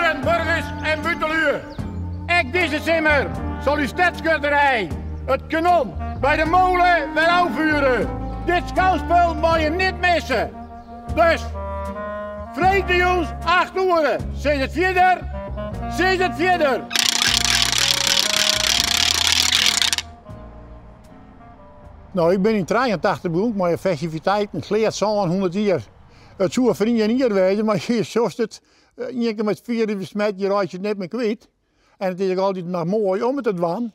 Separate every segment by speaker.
Speaker 1: Boeren, burgers en butelju. Ek dizze simmer sal ús stedsskutterij it kanon by de mole wer ôffure. Dit skouspul mei je net misse. Dus, freedtejûns 8 oere, sis it fierder, sis it fierder.
Speaker 2: No, ik bin yn 83 begûn mei de festiviteiten Sleat 700 jier. It soe foar ien jier wêze, mar je sjochst it, ien kear mei it firus besmet, je reitsje it net mear kwyt. En it is ek altyd noch moai om it te dwaan.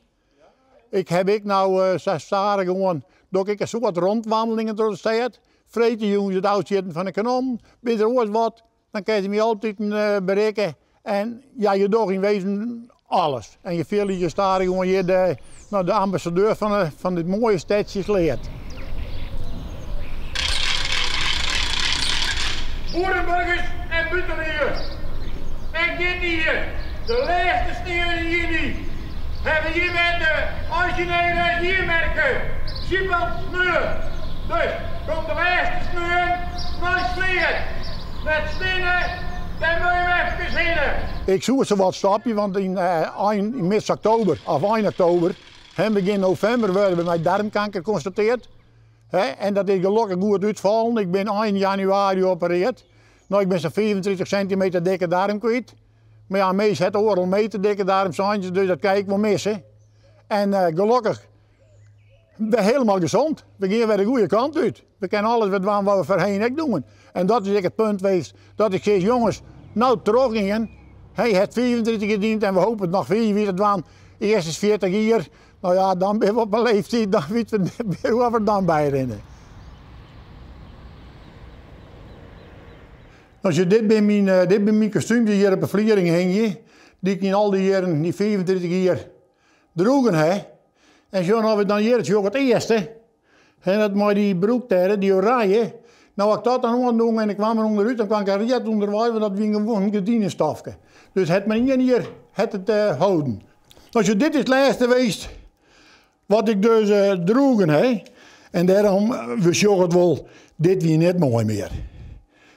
Speaker 2: Ik haw ek no sa stadichoan doch ik in soad rondwandelingen troch de stêd. Freedtejûns it ôfsjitten fan de kanonnen, bin der oars wat, dan kinne se my altyd berikke. En ja, je dogge yn wezen alles. En je fiele je stadichoan hjir de, no, de ambassadeur fan, fan dit moaie stedsje Sleat.
Speaker 1: Boerenburgers en butelju. Ek dit jier, de lêste sneon yn juny, hawwe hjir wer de orizjinele jiermerke, Sipel Sneon. Dus komt de lêste sneon nei Sleat. Net stinne, dêr moat je efkes hinne.
Speaker 2: Ik soe se wat stopje, want yn, ein, yn mids oktober of ein oktober en begjin novimber wurde by my darmkanker konstateard. En dat is gelokkich goed útfallen. Ik bin ein januari opereard. No, ik bin sa'n 35 sintimeter dikke darm kwyt. Mar ja, in mins hat oardel meter dikke darm, seinen se, dus dat kin ik wol misse. En gelokkich wer hielendal gesond. We gean wer de goede kant út. We kinne alles wer dwaan wat we foarhinne ek doen. En dat is ek it punt west dat ik sis, jonges, no trochgean. Hy hat 35 jier diend en we hoopje it noch 5 jier te dwaan. Earst is 40 jier. No ja, dan binne we op in leeftiid, dan witte we net mear hoe we der dan by rinne. As je dit binne myn, dit binne myn kostúms dy't hjir op de fliering hingje, dy't ik yn al dy jierren, dy 35 jier, droegen ha. En sjoch no we dan hjir, sjoch it earste, en dat mei dy broek dêr, dy oranje. No as ik dat dan oandoe en ik kwam der ûnderút, dan kwam ik read ûnderwei, want dat wie gewoan in gerdinestofke. Dus het mar ien jier het it holden. No sjoch, dit is it lêste weest wat ik dus droegen ha. En dêrom, we sjogge it wol, dit wie net moai mear.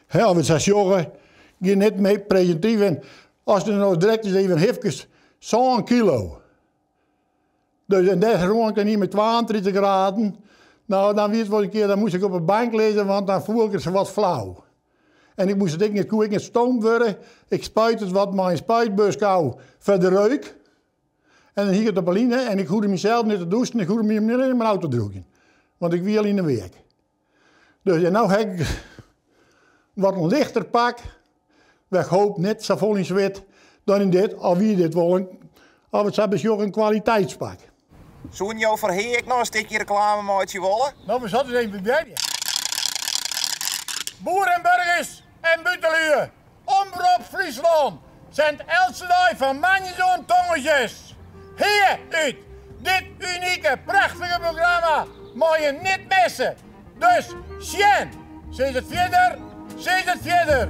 Speaker 2: Hè, as we it sa sjogge, gjin net mear presintyf. En as der no direkt eens even hifkest, 7 kilo. Dus en dêr rûn ik dan yn mei 32 graden. No, dan wie it wol in kear, dan moast ik op de bank lizze, want dan foel ik it sa wat flau. En ik moast it ek net, koe ek net stoomd wurde. Ik spuit it wat mei in spuitbus ôf foar de reuk. En dan hie ik it op 'e line en ik hoegde mysels net te dûsen, ik hoegde my allinne mar ôf te drûgjen. Want ik wie al yn de weak. Dus en no ha ik wat in lichter pak, wêr ik hoop net safolle yn swit dan yn dit, al wie dit wol in, as we it sa besjogge, in kwaliteitspak.
Speaker 3: Soenen jo foar Hea ek noch in stikje reklame meitsje wolle?
Speaker 1: No, we sille it even probearje. Boeren, burgers en butelju, Omrop Fryslân sendt eltse dei fan moandeis oant tongersdeis Hea út. Dit unike, prachtige programma mei je net misse. Dus sjen! Sis it fierder, sis it fierder!